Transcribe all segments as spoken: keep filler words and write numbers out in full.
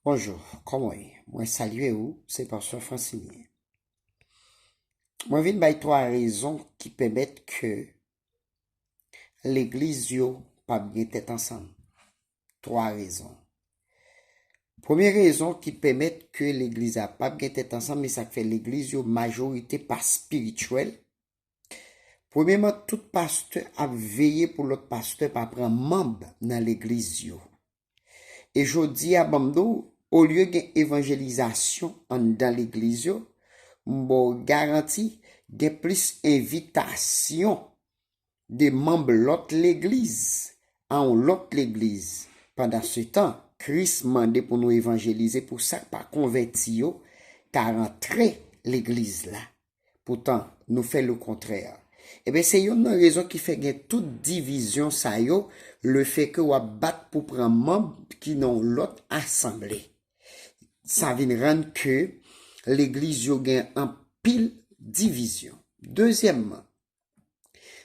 Bonjou, kòman w ye? Mwen salye ou, se pastè Francilien. Mwen vin bay twa rezon ki pèmèt ke legliz yo p ap gen tèt ansanm. Twa rezon. Premye rezon ki pèmèt ke legliz la p ap gen tèt ansanm, e sa k fè legliz yo majorite pa espirityèl. Premyèman, tout pastè ap veye pou lòt pastè pa pran manm nan legliz yo. E jodi a, ban m di w, olye gen evanjelizasyon anndan legliz yo, m ba w garanti, gen plis envitasyon de manm lòt legliz a yon lòt legliz. Pandansetan, Kris mande pou nou evanjelize pou sa k pa konvèti yo ka rantre legliz la. Poutan, nou fè lekontrè. Ebyen, se youn nan rezon ki fè gen tout divizyon sa yo, lefètke w ap bat pou pran manm ki nan yon lòt asanble. Sa vin rann ke legliz yo gen anpil divizyon. Dezyèmman,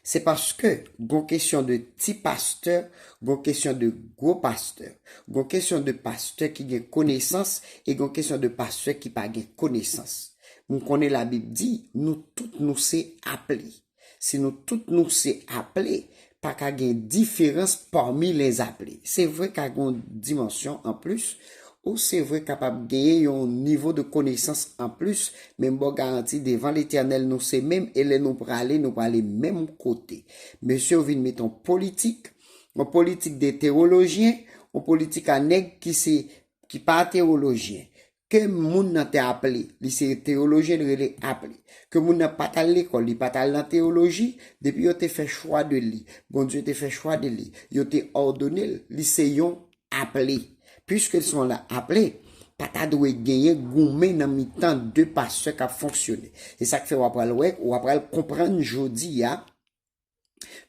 se paske gon kesyon de ti pastè, gon kesyon de gwo pastè, gon kesyon de pastè ki gen konesans e gon kesyon de pastè ki pa gen konesans. M konnen Labib di, nou tout nou se aple. Si nou tout nou se aple, pa ka gen diferans pami les appelés. Se vre ka gen yon dimansyon anplis, ou se vre kapab genyen yon nivo de konesans anplis, men m ba w garanti devan Letènèl nou se menm, e lè nou prale, nou prale menm kote. Mesye yo vin met yon politik, yon politik de tewolojyen, yon politik a nèg ki se, ki pa tewolojyen. Ke moun nan te aple, li se tewolojyen, li rele aple. Ke moun nan pa t al lekòl, li pa t al nan tewoloji, depi yo te fè chwa de li, Bondye te fè chwa de li, yo te òdone l, li se yon aple. Piske l se yon aple, pa ta dwe genyen goumen nan mitan de pastè k ap fonksyone. E sa k fè w ap pral wè, w ap pral konprann jodi a,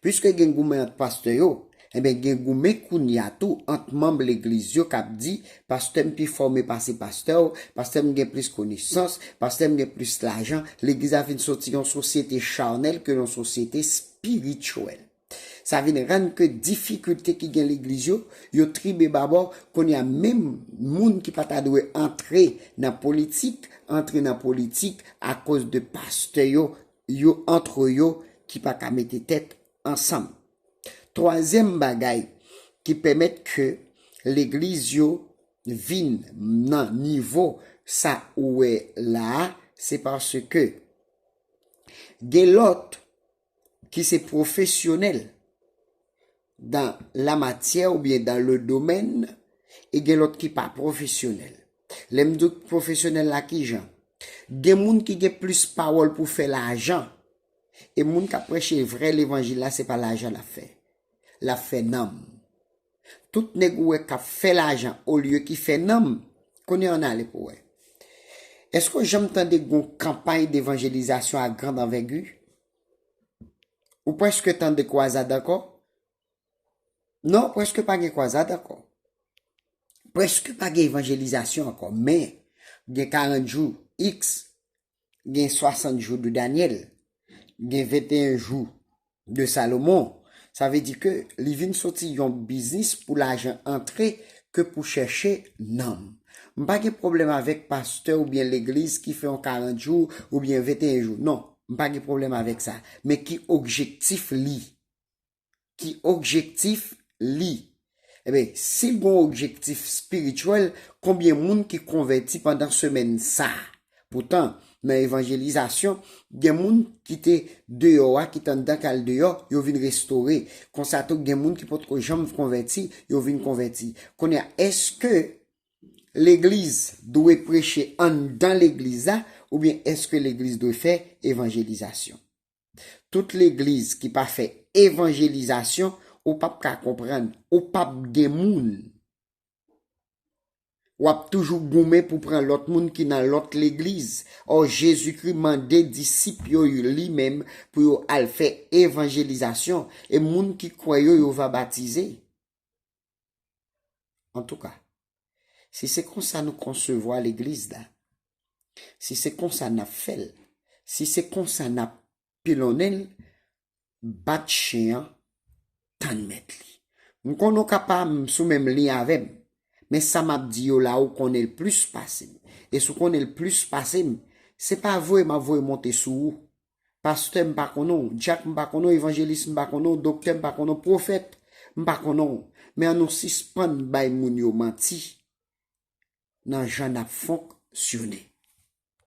piske gen goumen ant pastè yo, ebyen, gen goumen kounye a tou ant manm legliz yo k ap di, pastè m pi fòme pase pastè w, pastè m gen plis konesans, pastè m gen plis lajan, legliz la vin soti yon sosyete chanèl ke yon sosyete espirityèl. Sa vin rann ke difikilte ki gen legliz yo, yo tribe babò, kounye a menm moun ki pa ta dwe antre nan politik, antre nan politik akoz de pastè yo, yo antre yo ki pa ka mete tèt ansanm. Twazyèm bagay ki pèmèt ke legliz yo vin nan nivo sa ou wè la a, se paske gen lòt ki se pwofesyonèl dan la matyè oubyen dan le domèn, e gen lòt ki pa pwofesyonèl. Lè m di w pwofesyonèl la, ki jan? Gen moun ki gen plis pawòl pou fè lajan, e moun k ap preche vrè levanjil la, se pa lajan l ap fè. L ap fè nanm. Tout nèg ou wè k ap fè lajan olye ki fè nanm, kounye a ann ale pou wè. Èske w janm tande gon kanpay devanjelizasyon a grand anvègi? Ou prèske tande kwazad ankò? Non, prèske pa gen kwazad ankò. Prèske pa gen evanjelizasyon ankò, men gen karant jou X, gen swasant jou de Danyèl, gen venteyen jou de Salomon. Sa vle di ke li vin soti yon biznis pou lajan antre ke pou chèche nanm. M pa gen pwoblèm avèk pastè oubyen legliz ki fè yon karant jou oubyen venteyen jou. Non, m pa gen pwoblèm avèk sa. Men ki objektif li? Ki objektif li? Ebyen, si l gon objektif espirityèl, konbyen moun ki konvèti pandan semèn sa a? Poutan, nan evanjelizasyon, gen moun ki te deyò a, ki t anndan k al deyò, yo vin restore. Konsa tou, gen moun ki potko janm konvèti, yo vin konvèti. Kounye a, èske legliz dwe preche anndan legliz la, oubyen èske legliz dwe fè evanjelizasyon? Tout legliz ki pa fè evanjelizasyon, ou p ap ka konprann, ou p ap gen moun. W ap toujou goumen pou pran lòt moun ki nan lòt legliz. Ò, Jezikri mande disip yo li menm pou yo al fè evanjelizasyon, e moun ki kwè yo, yo va batize. Antouka, si se konsa nou konsevwa legliz la, si se konsa n ap fè l, si se konsa n ap pilonnen l, bat chen an, tann mèt li. M konnen w ka pa m sou menm liy avè m, Men sa m ap di yo la, ou konnen l plis pase m. E si w konnen l plis pase m, se pa voye m ap voye monte sou ou. Pastè, m pa konnen w. Dyak, m pa konnen w. Evanjelis, m pa konnen w. Doktè, m pa konnen w. Pwofèt, m pa konnen w. Men ann nou sispann bay moun yo manti nan jan n ap fonksyone.